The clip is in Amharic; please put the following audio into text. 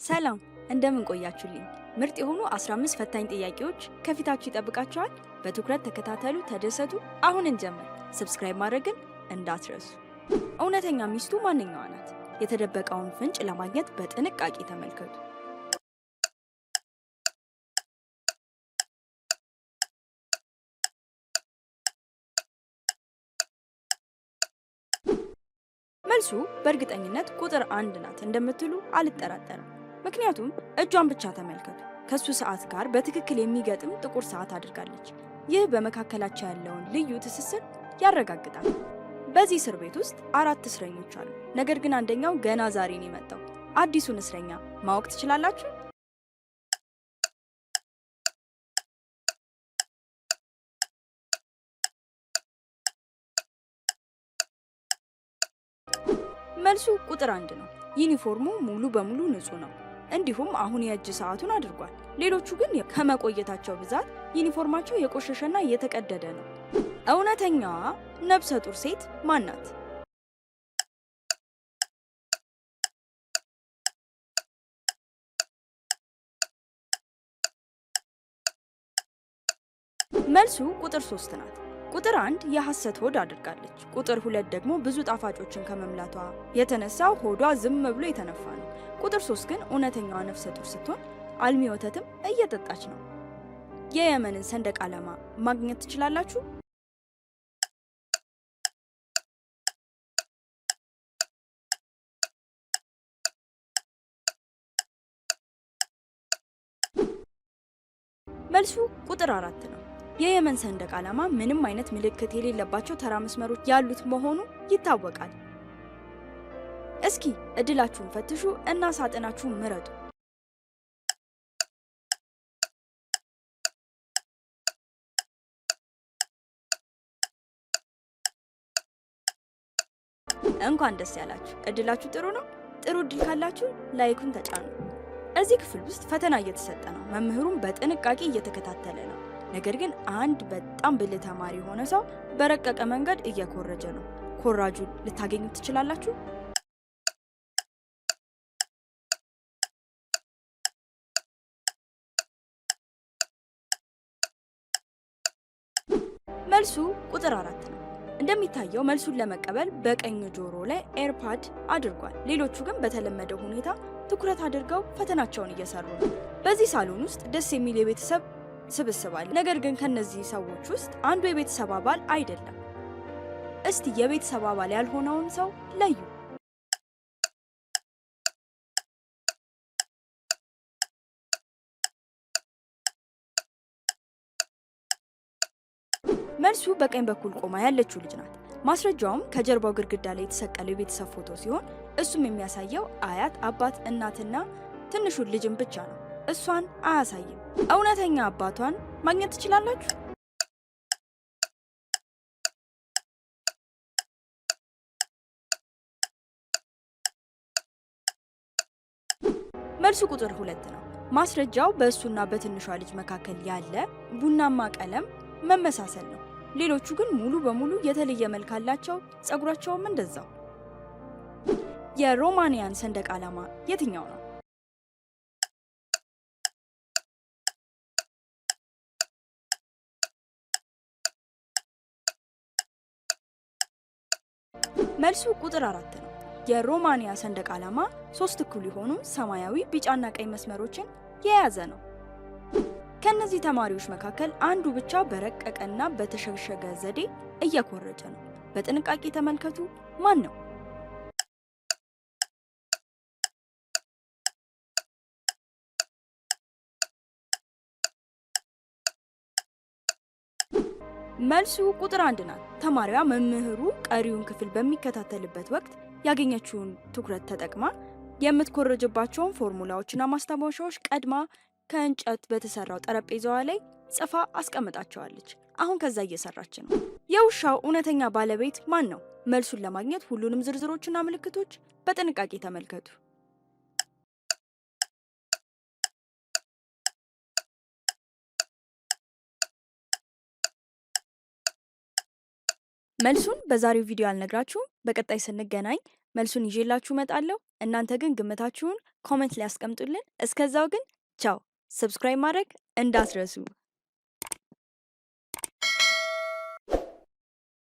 ሰላም፣ እንደምን ቆያችሁልኝ? ምርጥ የሆኑ 15 ፈታኝ ጥያቄዎች ከፊታችሁ ይጠብቃችኋል። በትኩረት ተከታተሉ፣ ተደሰቱ። አሁን እንጀምር። Subscribe ማድረግን እንዳትረሱ። እውነተኛ ሚስቱ ማንኛዋ ናት? የተደበቀውን ፍንጭ ለማግኘት በጥንቃቄ ተመልከቱ። መልሱ በእርግጠኝነት ቁጥር 1 ናት እንደምትሉ አልጠራጠርም። ምክንያቱም እጇን ብቻ ተመልከቱ። ከሱ ሰዓት ጋር በትክክል የሚገጥም ጥቁር ሰዓት አድርጋለች። ይህ በመካከላቸው ያለውን ልዩ ትስስር ያረጋግጣል። በዚህ እስር ቤት ውስጥ አራት እስረኞች አሉ። ነገር ግን አንደኛው ገና ዛሬ ነው የመጣው። አዲሱን እስረኛ ማወቅ ትችላላችሁ? መልሱ ቁጥር 1 ነው። ዩኒፎርሙ ሙሉ በሙሉ ንጹህ ነው። እንዲሁም አሁን የእጅ ሰዓቱን አድርጓል። ሌሎቹ ግን ከመቆየታቸው ብዛት ዩኒፎርማቸው የቆሸሸና የተቀደደ ነው። እውነተኛዋ ነፍሰ ጡር ሴት ማን ናት? መልሱ ቁጥር 3 ናት። ቁጥር 1 የሐሰት ሆድ አድርጋለች። ቁጥር 2 ደግሞ ብዙ ጣፋጮችን ከመምላቷ የተነሳ ሆዷ ዝም ብሎ የተነፋ ነው። ቁጥር 3 ግን እውነተኛዋ ነፍሰ ጡር ስትሆን አልሚ ወተትም እየጠጣች ነው። የየመንን ሰንደቅ ዓላማ ማግኘት ትችላላችሁ? መልሱ ቁጥር 4 ነው። የየመን ሰንደቅ ዓላማ ምንም አይነት ምልክት የሌለባቸው ተራ መስመሮች ያሉት መሆኑ ይታወቃል። እስኪ እድላችሁን ፈትሹ እና ሳጥናችሁን ምረጡ። እንኳን ደስ ያላችሁ! እድላችሁ ጥሩ ነው። ጥሩ እድል ካላችሁ like ኡን ተጫኑ። እዚህ ክፍል ውስጥ ፈተና እየተሰጠ ነው። መምህሩም በጥንቃቄ እየተከታተለ ነው። ነገር ግን አንድ በጣም ብልህ ተማሪ የሆነ ሰው በረቀቀ መንገድ እየኮረጀ ነው። ኮራጁን ልታገኙት ትችላላችሁ? መልሱ ቁጥር 4 ነው። እንደሚታየው መልሱን ለመቀበል በቀኝ ጆሮ ላይ AirPod አድርጓል። ሌሎቹ ግን በተለመደው ሁኔታ ትኩረት አድርገው ፈተናቸውን እየሰሩ ነው። በዚህ ሳሎን ውስጥ ደስ የሚል የቤተሰብ ስብስብ አለ። ነገር ግን ከነዚህ ሰዎች ውስጥ አንዱ የቤተሰብ አባል አይደለም። እስቲ የቤተሰብ አባል ያልሆነውን ሰው ለዩ። መልሱ በቀኝ በኩል ቆማ ያለችው ልጅ ናት። ማስረጃውም ከጀርባው ግድግዳ ላይ የተሰቀለው የቤተሰብ ፎቶ ሲሆን እሱም የሚያሳየው አያት፣ አባት፣ እናትና ትንሹን ልጅን ብቻ ነው። እሷን አያሳይም። እውነተኛ አባቷን ማግኘት ትችላላችሁ? መልሱ ቁጥር 2 ነው። ማስረጃው በእሱና በትንሿ ልጅ መካከል ያለ ቡናማ ቀለም መመሳሰል ነው። ሌሎቹ ግን ሙሉ በሙሉ የተለየ መልክ አላቸው። ጸጉራቸውም እንደዛው። የሮማንያን ሰንደቅ ዓላማ የትኛው ነው? መልሱ ቁጥር 4 ነው። የሮማንያ ሰንደቅ ዓላማ ሶስት እኩል የሆኑ ሰማያዊ፣ ቢጫና ቀይ መስመሮችን የያዘ ነው። ከነዚህ ተማሪዎች መካከል አንዱ ብቻ በረቀቀና በተሸሸገ ዘዴ እየኮረጀ ነው። በጥንቃቄ ተመልከቱ። ማን ነው? መልሱ ቁጥር 1 ናት። ተማሪዋ መምህሩ ቀሪውን ክፍል በሚከታተልበት ወቅት ያገኘችውን ትኩረት ተጠቅማ የምትኮረጅባቸውን ፎርሙላዎችና ማስታወሻዎች ቀድማ ከእንጨት በተሰራው ጠረጴዛዋ ላይ ጽፋ አስቀምጣቸዋለች። አሁን ከዛ እየሰራች ነው። የውሻው እውነተኛ ባለቤት ማን ነው? መልሱን ለማግኘት ሁሉንም ዝርዝሮችና ምልክቶች በጥንቃቄ ተመልከቱ። መልሱን በዛሬው ቪዲዮ አልነግራችሁም። በቀጣይ ስንገናኝ መልሱን ይዤላችሁ እመጣለሁ። እናንተ ግን ግምታችሁን comment ላይ አስቀምጡልን። እስከዛው ግን ቻው። Subscribe ማድረግ እንዳትረሱ።